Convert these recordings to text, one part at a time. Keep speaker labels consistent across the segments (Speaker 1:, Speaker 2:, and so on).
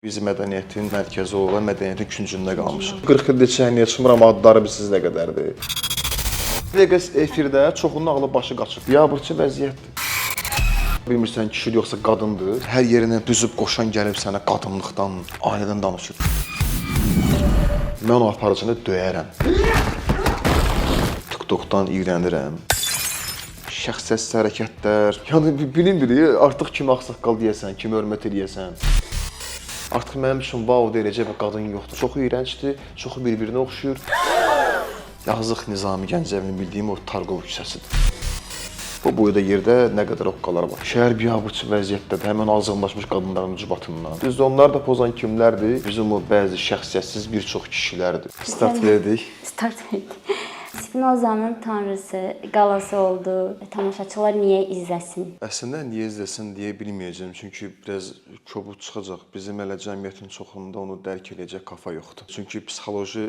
Speaker 1: Biz mədəniyyətin mərkəzi olan mədəniyyətin küncündə qalmışıq. 40 ildir çəniyə çıxmıram, adları bilirsiz nə qədərdir. Vegas efirdə çoxunun ağlı başı qaçıb. Biabırçı vəziyyətdir. Bilmirsən kişidir yoxsa qadındır. Hər yerinə düzüb qoşan gəlib sənə qadınlıqdan, ailədən danışır. Mən o aparıcını döyərəm. TikTokdan iyrənirəm. Şəxsiyyətsiz hərəkətlər. Yəni bilinmir, artıq kimi ağsaqqal deyəsən, kimi hörmət eləyəsən. Artıq mənim üçün vau deyiləcək bir qadın yoxdur. Çoxu iyrəncdir, çoxu bir-birinə oxşuyur. Yazıq Nizami Gəncəvinin bildiyim o Tarqov küçəsidir. Bu boyda yerdə nə qədər oqqalar var. Şəhər biabırçı vəziyyətdədir, həmin azğınlaşmış qadınların ucbatından. Düzdür, onlar da pozan kimlərdir? Bizim o bəzi şəxsiyyətsiz bir çox kişilərdir. Start verdik.
Speaker 2: Start verdik. Spinoza'nın tanrısı qalası oldu. Tamaşaçılar niyə izləsin?
Speaker 1: Əslində niyə izləsin deyə bilməyəcəm, çünki biraz kobud çıxacaq. Bizim elə cəmiyyətin çoxunda onu dərk eləyəcək kafa yoxdur. Çünki psixoloji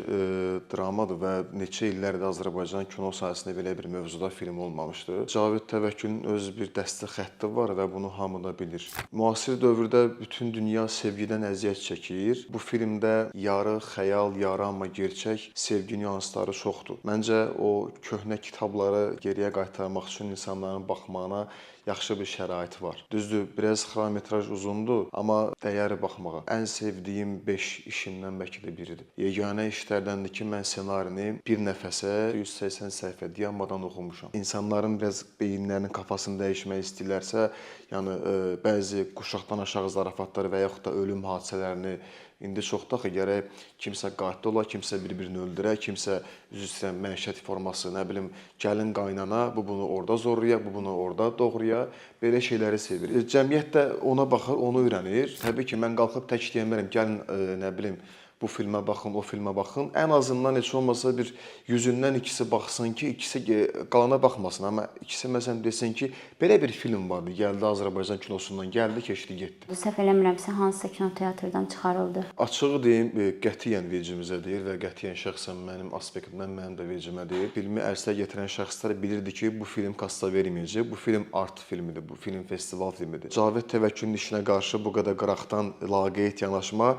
Speaker 1: dramadır və neçə illərdir Azərbaycan kino sahəsində belə bir mövzuda film olmamışdı. Cavid Təvəkkülün öz bir dəstə xətti var və bunu hamı da bilir. Müasir dövrdə bütün dünya sevgidən əziyyət çəkir. Bu filmdə yarı xəyal, yarı amma gerçək sevgi nüansları çoxdur. Məncə o köhnə kitabları geriyə qaytarmaq üçün insanların baxmağına yaxşı bir şərait var. Düzdür, biraz xronometraj uzundur, amma dəyər baxmağa. Ən sevdiyim 5 işimdən bəlkə də biridir. Yeganə işlərdəndir ki, mən ssenarini bir nəfəsə 180 səhifə dayanmadan oxumuşam. İnsanların biraz beyinlərinin kafasını dəyişmək istəyirlərsə, yəni bəzi quşaqdan aşağı zarafatlar və yaxud da ölüm hadisələrini indi çoxdur axı, gərək kimsə qatil ola, kimsə bir-birini öldürə, kimsə üzr istəyirəm məişət forması, nə bilim, gəlin qaynana, bu bunu orada zorlaya, bu bunu orada doğraya, belə şeyləri sevir. Cəmiyyət də ona baxır, onu öyrənir. Təbii ki, mən qalxıb tək deyə bilmərəm, gəlin nə bilim, bu filmə baxın, o filmə baxın. Ən azından heç olmasa bir 100-dən ikisi baxsın ki, ikisi qalana baxmasın, amma ikisi məsələn desin ki, belə bir film vardı, gəldi Azərbaycan kinosundan, gəldi, keçdi, getdi.
Speaker 2: Səhv eləmirəmsə hansısa kinoteatrdan çıxarıldı.
Speaker 1: Açığı deyim, qətiyyən vecimizə deyil və qətiyyən şəxsən mənim aspektimdən mənim də vecimə deyil. Filmi ərsəyə gətirən şəxslər bilirdi ki, bu film kassa verməyəcək. Bu film art filmidir, bu film festival filmidir. Cavid Təvəkkülün işinə qarşı bu qədər qıraqdan laqeyd yanaşma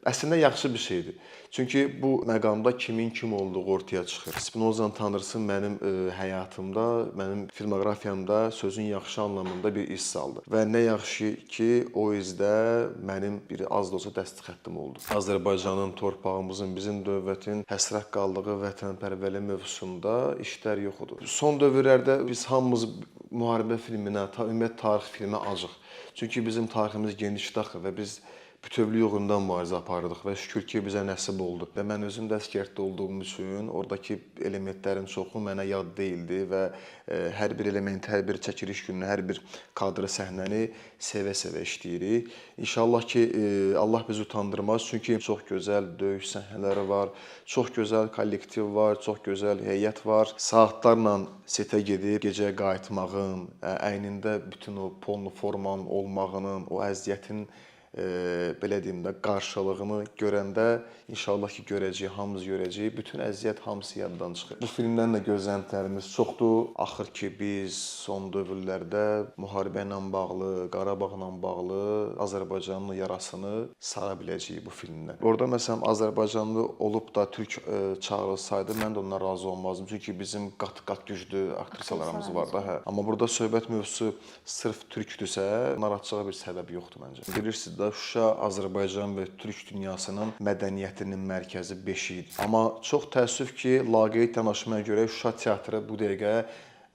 Speaker 1: əslində yaxşı bir şeydir. Çünki bu məqamda kimin kim olduğu ortaya çıxır. Spinozanın tanrısı mənim həyatımda, mənim filmoqrafiyamda sözün yaxşı anlamında bir iz saldı. Və nə yaxşı ki, o izdə mənim bir az da olsa dəstək xəttim oldu. Azərbaycanın, torpağımızın, bizim dövlətin həsrət qaldığı vətənpərvərlik mövzusunda işlər yox idi. Son dövrlərdə biz hamımız müharibə filminə, ümumiyyət tarix filminə acıq. Çünki bizim tariximiz genişdir axı və biz bütövlük uğrunda mübarizə aparırdıq və şükür ki, bizə nəsib oldu. Və mən özüm də əsgərlikdə olduğum üçün oradakı elementlərin çoxu mənə yad deyildi və hər bir elementi, hər bir çəkiliş gününü, hər bir kadrı, səhnəni sevə-sevə işləyirik. İnşallah ki, Allah bizi utandırmaz, çünki çox gözəl döyüş səhnələri var, çox gözəl kollektiv var, çox gözəl heyət var. Saatlarla setə gedib gecəyə qayıtmağın, əynində bütün o polnu formanın olmağının, o əziyyətin belə deyim də, qarşılığını görəndə inşallah ki, görəcəyik, hamımız görəcəyik. Bütün əziyyət hamısı yaddan çıxır. Bu filmdən də gözləntilərimiz çoxdur. Axır ki, biz son dövrlərdə müharibə ilə bağlı, Qarabağla bağlı Azərbaycanın yarasını sara biləcəyik bu filmdən. Orada məsələn Azərbaycanlı olub da türk çağırılsaydı, mən də ondan razı olmazdım. Çünki bizim qat-qat güclü aktrisalarımız var da, hə. Amma burada söhbət mövzusu sırf türkdürsə, narahatçılığa bir səbəb yoxdur məncə. Bilirsiniz də, Şuşa Azərbaycan və türk dünyasının mədəniyyətinin mərkəzi beşiyi idi. Amma çox təəssüf ki, laqeyd yanaşmaya görə Şuşa teatrı bu dəqiqə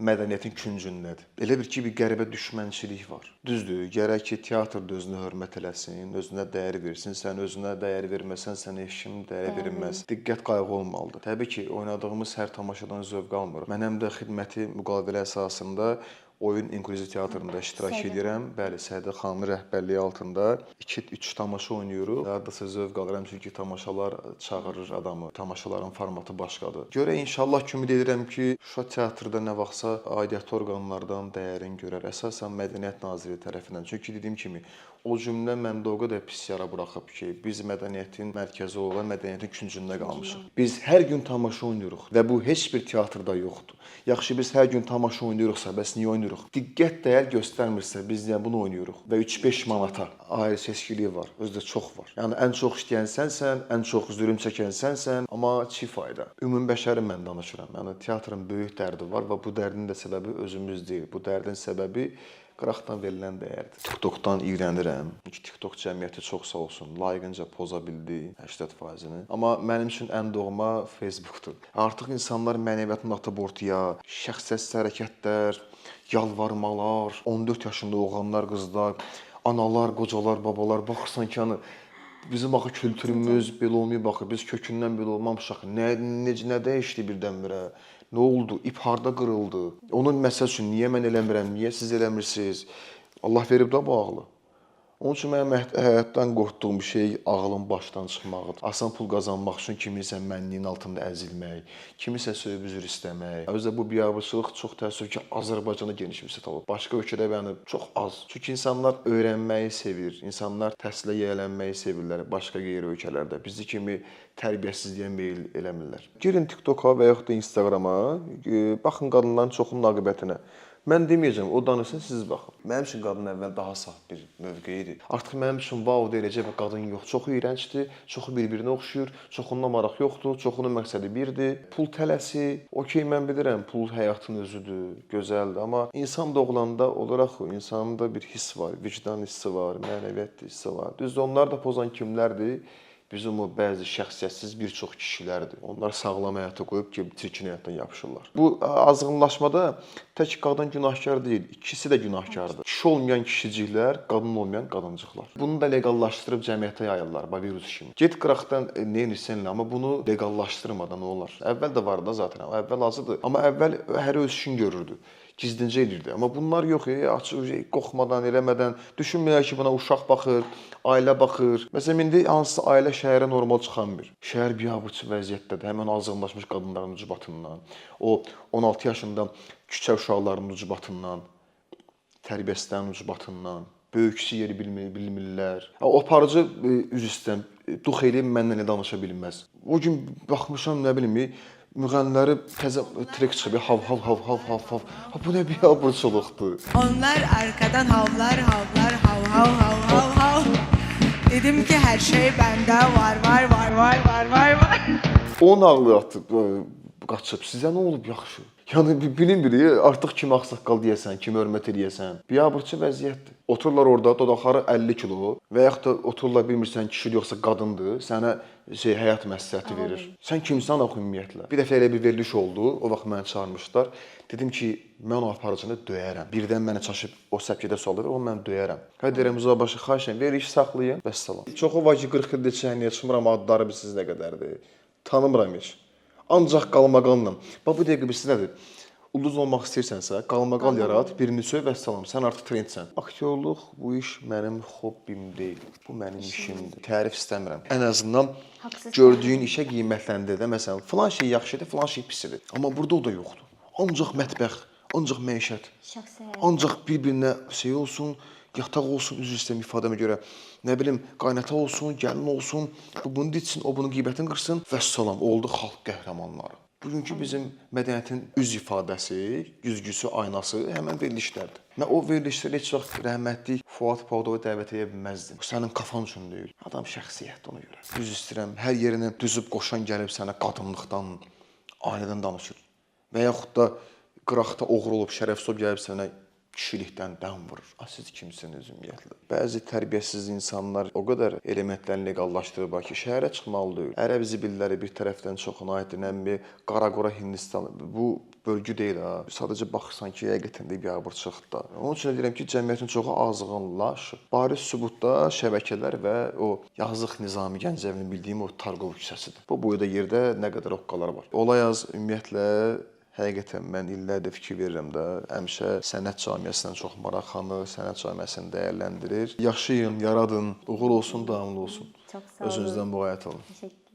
Speaker 1: mədəniyyətin küncündədir. Elə bir ki, bir qəribə düşmənçilik var. Düzdür, gərək ki, teatr da özünə hörmət eləsin, özünə dəyər versin. Sən özünə dəyər verməsən, sənə heç kim dəyər verməz. Diqqət, qayğı olmalıdır. Təbii ki, oynadığımız hər tamaşadan zövq almırıq. Mən həm də xidməti müqavilə əsasında oyun inklüziv teatrında iştirak edirəm. Bəli, Səidə xanımın rəhbərliyi altında 2-3 tamaşa oynayırıq. Hardasa zövq alıram, çünki tamaşalar çağırır adamı. Tamaşaların formatı başqadır. Görək, inşallah ki, ümid edirəm ki, Şuşa teatrda nə vaxtsa aidiyyatı orqanlardan dəyərini görər. Əsasən Mədəniyyət Nazirliyi tərəfindən. Çünki dediyim kimi, O cümlə məndə o qədər pis yara buraxıb ki, biz mədəniyyətin mərkəzi olan mədəniyyətin küncündə qalmışıq. Biz hər gün tamaşa oynayırıq və bu heç bir teatrda yoxdur. Yaxşı, biz hər gün tamaşa oynayırıqsa, bəs niyə oynayırıq? Diqqət dəyər göstərmirsə, biz niyə bunu oynayırıq? Və 3-5 manata ayrı seçkiliyi var, özü də çox var. Yəni ən çox işləyən sənsən, ən çox zülm çəkən sənsən, amma çi fayda. Ümumi bəşəri mən danışıram. Yəni teatrın böyük dərdi var və bu dərdin də səbəbi özümüz deyil. Bu dərdin səbəbi qıraqdan verilən dəyərdir. TikTokdan iyrənirəm. Çünki TikTok cəmiyyəti çox sağ olsun, layiqincə poza bildi 80%-ni. Amma mənim üçün ən doğma Facebookdur. Artıq insanlar mənəviyyatını atıb ortaya, şəxsiyyətsiz hərəkətlər, yalvarmalar, 14 yaşında oğlanlar, qızlar, analar, qocalar, babalar, baxırsan ki, yəni bizim axı kültürümüz belə olmayıb axı, biz kökündən belə olmamışıq. Nə necə nə dəyişdi birdən-birə? Nə oldu? İp harda qırıldı? Onun məsəl üçün niyə mən eləmirəm, niyə siz eləmirsiniz? Allah verib də bu ağlı. Onun üçün mənim həyatdan qorxduğum bir şey ağlın başdan çıxmağıdır. Asan pul qazanmaq üçün kiminsə mənliyin altında əzilmək, kimisə söyüb üzr istəmək. Özü də bu biabırçılıq çox təəssüf ki, Azərbaycanda geniş vüsət alıb. Başqa ölkədə yəni çox az. Çünki insanlar öyrənməyi sevir, insanlar təhsilə yiyələnməyi sevirlər başqa qeyri ölkələrdə. Bizi kimi tərbiyəsizliyə meyil eləmirlər. Girin TikToka və yaxud da Instagrama, baxın qadınların çoxunun aqibətinə. Mən deməyəcəm, o danışsın, siz baxın. Mənim üçün qadın əvvəl daha saf bir mövqe idi. Artıq mənim üçün vau deyiləcək bir qadın yox. Çoxu iyrəncdir, çoxu bir-birinə oxşuyur, çoxunda maraq yoxdur, çoxunun məqsədi birdir. Pul tələsi, okey, mən bilirəm, pul həyatın özüdür, gözəldir, amma insan doğulanda olaraq insanda bir hiss var, vicdan hissi var, mənəviyyat hissi var. Düzdür, onlar da pozan kimlərdir? Bizim o bəzi şəxsiyyətsiz bir çox kişilərdir. Onlar sağlam həyata qoyub ki, çirkin həyatdan yapışırlar. Bu azğınlaşmada tək qadın günahkar deyil, ikisi də günahkardır. Kişi olmayan kişiciklər, qadın olmayan qadıncıqlar. Bunu da leqallaşdırıb cəmiyyətə yayırlar, bax virus kimi. Get qıraqdan nə edirsən elə, amma bunu leqallaşdırmadan nə olar? Əvvəl də var da zaten, əvvəl azıdır. Amma əvvəl hər öz işini görürdü. Gizlincə edirdi. Amma bunlar yox, açıq, qorxmadan, eləmədən, düşünmürlər ki, buna uşaq baxır, ailə baxır. Məsələn, indi hansısa ailə şəhərə normal çıxanmır. Şəhər biabırçı vəziyyətdədir. Həmin azğınlaşmış qadınların ucbatından, o 16 yaşında küçə uşaqlarının ucbatından, tərbiyəsizlərin ucbatından, böyükçü yeri bilmirlər. O aparıcı üzr istəyirəm, dux eləyib mənlə nə danışa bilməz. O gün baxmışam, nə bilim, müğənniləri təzə trek çıxıb, hav hav hav hav hav hav. Ha, bu nə biabırçılıqdır.
Speaker 3: Onlar arkadan havlar havlar hav hav hav hav hav. Dedim ki her şey bende var var var var var var var.
Speaker 1: Onun ağlı atıb, qaçıb. Sizə nə olub yaxşı? Yəni bilinmir, artıq kimi ağsaqqal deyəsən, kimi hörmət eləyəsən. Biabırçı vəziyyətdir. Otururlar orada, dodaqları 50 kilo və yaxud da otururlar bilmirsən kişidir yoxsa qadındır, sənə şey həyat məsləhəti verir. Sən kimsən axı ümumiyyətlə? Bir dəfə elə bir veriliş oldu, o vaxt məni çağırmışdılar. Dedim ki, mən o aparıcını döyərəm. Birdən məni çaşıb o səkidə sual verir, onu mən döyərəm. Hə deyirəm, uzaqbaşı xahiş edirəm, veriliş saxlayın, vəssalam. Çoxu var ki, 40 ildir səhnəyə çıxmıram, adları bilirsiz nə qədərdir. Tanımıram heç. Ancaq qalmaqalla. Bax bu dəqiqə bilirsiz nədir? Ulduz olmaq istəyirsənsə, qalmaqal yarat, birini söy vəssalam, sən artıq trendsən. Aktyorluq bu iş mənim hobbim deyil. Bu mənim işimdir. Tərif istəmirəm. Ən azından
Speaker 2: Haqsız
Speaker 1: gördüyün işə qiymətləndir də. Məsələn, filan şey yaxşıdır, filan şey pisdir. Amma burada o da yoxdur. Ancaq mətbəx, ancaq məişət.
Speaker 2: Şəxsi həyat.
Speaker 1: Ancaq bir-birinə şey olsun, yataq olsun, üzr istəyirəm ifadəmə görə. Nə bilim, qaynata olsun, gəlin olsun, bu bunu ditsin, o bunun qeybətini qırsın. Vəssalam, oldu xalq qəhrəmanları. Bugünkü bizim mədəniyyətin üz ifadəsi, güzgüsü, aynası həmən verilişlərdir. Mən o verilişlərə heç vaxt rəhmətlik Fuad Padovu dəvət edə bilməzdim. Bu sənin kafan üçün deyil. Adam şəxsiyyətdir ona görə. Üzr istəyirəm, hər yerinə düzüb qoşan gəlib sənə qadınlıqdan, ailədən danışır. Və yaxud da qıraqda oğru olub, şərəfsiz olub gəlib sənə kişilikdən dəm vurur. A, siz kimsiniz ümumiyyətlə? Bəzi tərbiyəsiz insanlar o qədər elementlərini leqallaşdırıblar ki, şəhərə çıxmalı deyil. Ərəb zibilləri bir tərəfdən çoxuna aiddir, nə bilim, qara-qora Hindistan. Bu bölgü deyil ha. Sadəcə baxırsan ki, həqiqətən də biabırçılıqdır da. Onun üçün də deyirəm ki, cəmiyyətin çoxu azğınlaşıb. Bariz sübutda şəbəkələr və o yazıq Nizami Gəncəvinin bildiyim o Tarqov küçəsidir. Bu boyda yerdə nə qədər oqqalar var. Olay az ümumiyyətlə həqiqətən mən illərdir fikir verirəm də, həmişə sənət camiəsindən çox maraqlanır, sənət camiəsini dəyərləndirir. Yaşayın, yaradın, uğur olsun, davamlı olsun.
Speaker 2: Çox sağ olun.
Speaker 1: Özünüzdən müğayət olun.
Speaker 2: Təşəkkür.